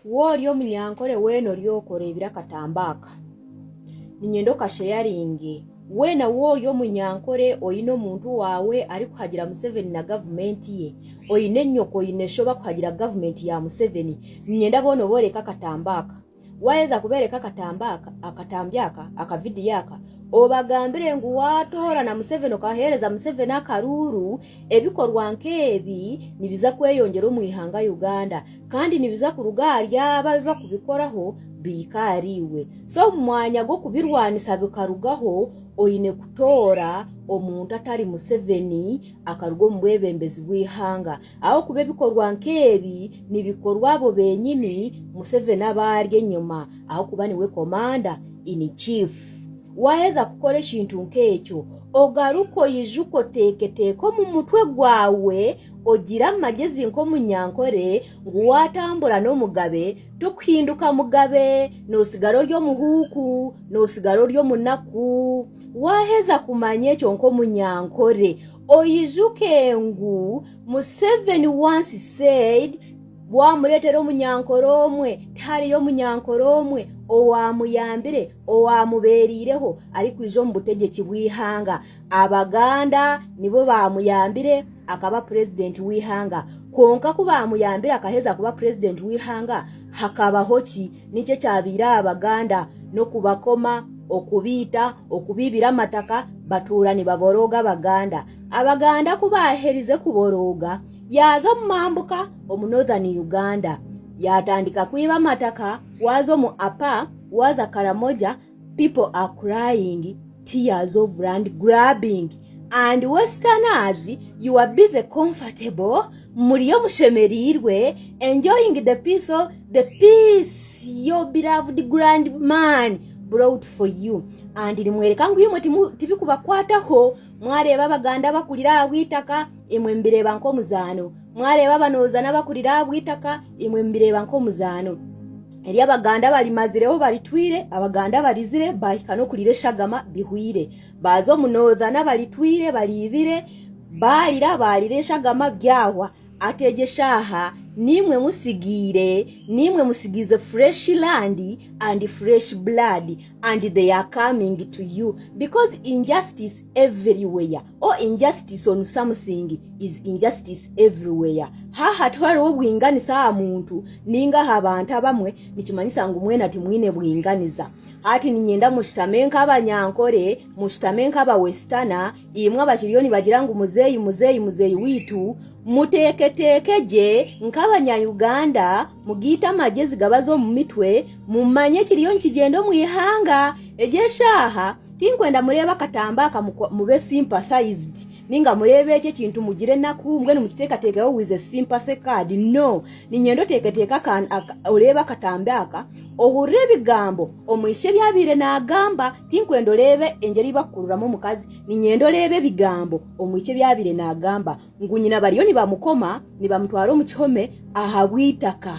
Woori omunyankore weena ori okoreebire akatambi aka, niinyenda okasheyaringe. Weena woori omunyankore oine omuntu waawe arikuhagira Museveni na gavumenti ye, oine nyoko oine sho bakuhagira gavumenti ya Museveni, niinyenda boona obooreke akatambi aka. Waaheza kubeereka akatambi aka, akatambi aka, akavidiyo aka, obagambire ngu waatoorana Museveni okaheereza Museveni akaruuru, ebikorwa nk'ebi nibiza kweyongyera omu ihanga Uganda kandi nibiza kuruga ahari abo abu bakubikoraho bihike ahari iwe. So omu mwanya gw'okubirwanisa bikarugaho, oine kutoora omuntu atari Museveni akaruga omu bwebembezi bw'eihanga. Ahabw'okuba ebikorwa nk'ebi nibikorwa abo benyini Museveni abu ari enyima ahabw'okuba niwe commander in chief. Waaheza kukora ekintu nk'ekyo, ogaruke oijuke oteeketeeke omu mutwe gwawe ogire amagyezi nk'omunyankore ngu waatambura n'omugabe tokuhinduka mugabe, noosigara ori omuhuuku, noosigara ori omunaku. Waaheza kumanya ekyo nk'omunyankore, Oijuke ngu Museveni once said wamureetera omunyankore omwe tihariyo omunyankore omwe owamuyambire owamubeeriireho arikwija omu butegyeki bw'eihanga. Abaganda nibo baamuyambire akaba purezidenti w'eihanga. Kwonka ku baamuyambire akaheza kuba purezidenti w'eihanga hakabaho ki? Niki ekyabaire aha Baganda? N'okubakoma, okubaita, okubaibira amataka, batuura nibaborooga Abaganda. Abaganda ku baaherize kuborooga, yaaza omu mambuka omu Northern Uganda yaatandika kwiba amataka, waaza omu Apa, waaza Karamoja, people are crying tears of land grabbing and westerners you are busy comfortable muriyo mushemereirwe enjoying the peace of the peace your beloved grand man brought for you and nimwereka ngu imwe tibikubakwataho mwareeba abaganda bakurira aha bw'eitaka imwe mubireeba nk'omuzaano mwareeba abanoozana bakurira aha bw'eitaka imwe mubireeba nk'omuzaano eri abaganda barimazireho baritwire abaganda barizire bahika n'okurira eshagama bihwire baaza omu noozana baritwire bariibire baarira baarira eshagama byahwa ati egyo eshaaha niimwe musigiire niimwe musigiize fresh land and fresh blood and they are coming to you because injustice everywhere or injustice on something is injustice everywhere haha tihariho bwinganisa aha muntu ninga aha bantu abamwe nikimanyisa ngu mwena timwine bwinganiza hati ninyenda mushutame nk'abanyankore mushutame nk'abawesitana imwe abakiriyo nibagira ngu muzeeyi muzeeyi muzeeyi waitu muteeketeeke gye nk'abanyayuganda mugaite amagyezi gabaze omu mitwe mumanye ekiriyo nikigyenda omu ihanga egyo eshaaha Tinkwenda mureebe akatambi aka mube sympathized ninga mureebe eki ekintu mugire enaku mbwenu mukiteekateekeho with a sympathy card no niinyenda oteeketeeke oreebe akatambi aka ohurire ebigambo omwishiki ebi abaire naagamba tinkwenda oreebe engyeri ei bakukururamu omukazi niinyenda oreebe ebigambo omwishiki ebi abaire naagamba ngu nyina bariyo nibamukoma nibamutwara omu kihome ahabw'eitaka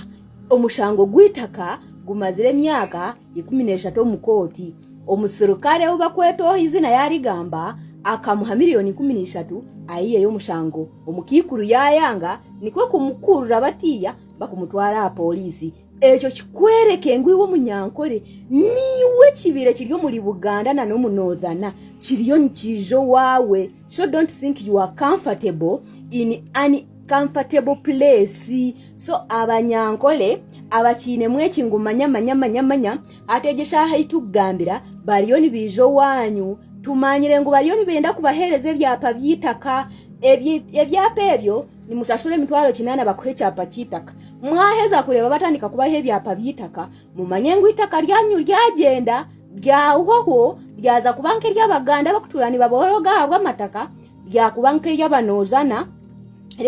omushango gw'eitaka gumazire emyaka 13 omu kooti. Omusirukare ou bakweta oha eizina yaarigamba akamuha miriyoni 13 aiheyo omushango. Omukaikuru yaayanga nikwo kumukurura batiiya bakumutwara aha pooriisi. Ekyo kikwereke ngu iwe Omunyankore niiwe ekibaire kiri omuri Buganda na n'omu Northern kiriyo nikiija owaawe. So don't think you are comfortable in an comfortable place. So Abanyankore abakiinemu eki ngu manya manya manya manya Hati egyo eshaaha ei turikugambira bariyo nibaija owaanyu. Tumanyire ngu bariyo nibenda kubaheereza ebyapa by'eitaka. Ebyapa ebyo nimushashura emitwaro kinaana bakuhe ekyapa ky'eitaka. Mwaheza kureeba batandika kubaha ebyapa by'eitaka, mumanye ngu eitaka ryanyu ryagyenda ryahwaho ryaza kuba nk'ery'Abaganda abarikutuura nibaboroga ahabw'amataka, ryakuba nk'ery'Abanoozana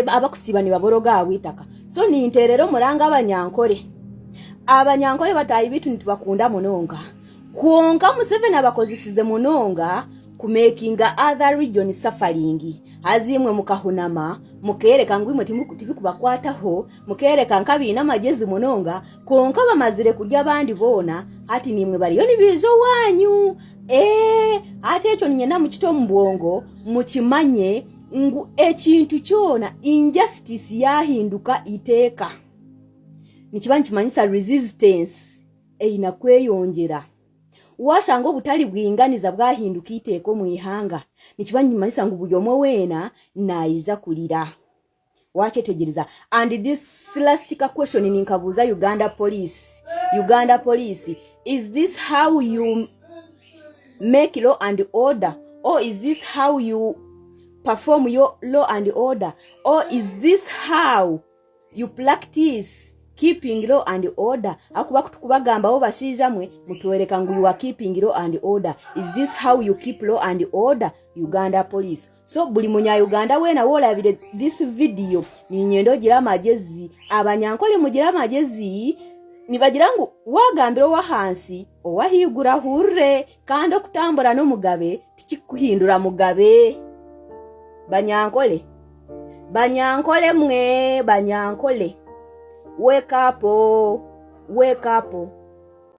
abakusiiba nibaboroga ahabw'eitaka. So ninteerera omuranga Abanyankore. Abanyankore bataahi baitu nitubakunda munonga. Kwonka Museveni abakozesize munonga kumekinga other region suffering. Haza imwe mukahunama mukeereka ngu imwe tibikubakwataho, mukeereka nk'abaine amagyezi munonga, kwonka bamazire kurya abandi boona, hati naimwe bariyo nibaija owaanyu. Ee, hati ekyo niinyenda mukite omu bwongo mukimanye ngu ekintu kyona injustice yaahinduka eiteeka. Nikiba nikimanyisa resistance eyina kweyongyera. Washanga obutari bwinganiza bwahinduka eiteeka omu ihanga, nikiba nikimanyisa ngu buri omwe weena naija kurira. Wakyetegyereza? And this last question ninkabuuza Uganda Police. Uganda Police, is this how you make law and order, or is this how you perform your law and order, or is this how you practice keeping law and order? Akuba kutukubagambawo bashiija mwe mutwereka ngu you are keeping law and order. Is this how you keep law and order, Uganda Police? So buli munya-Uganda weena woolabire this video, ninyenda ogire amagezi. Abanyankole mugire amagezi. Nibagira ngu wagambira owahansi owahigura ahurire, kandi okutambura n'omugabe tikikuhindura mugabe. Banyankole, banyankole mwe, banyankole, wake up, wake up.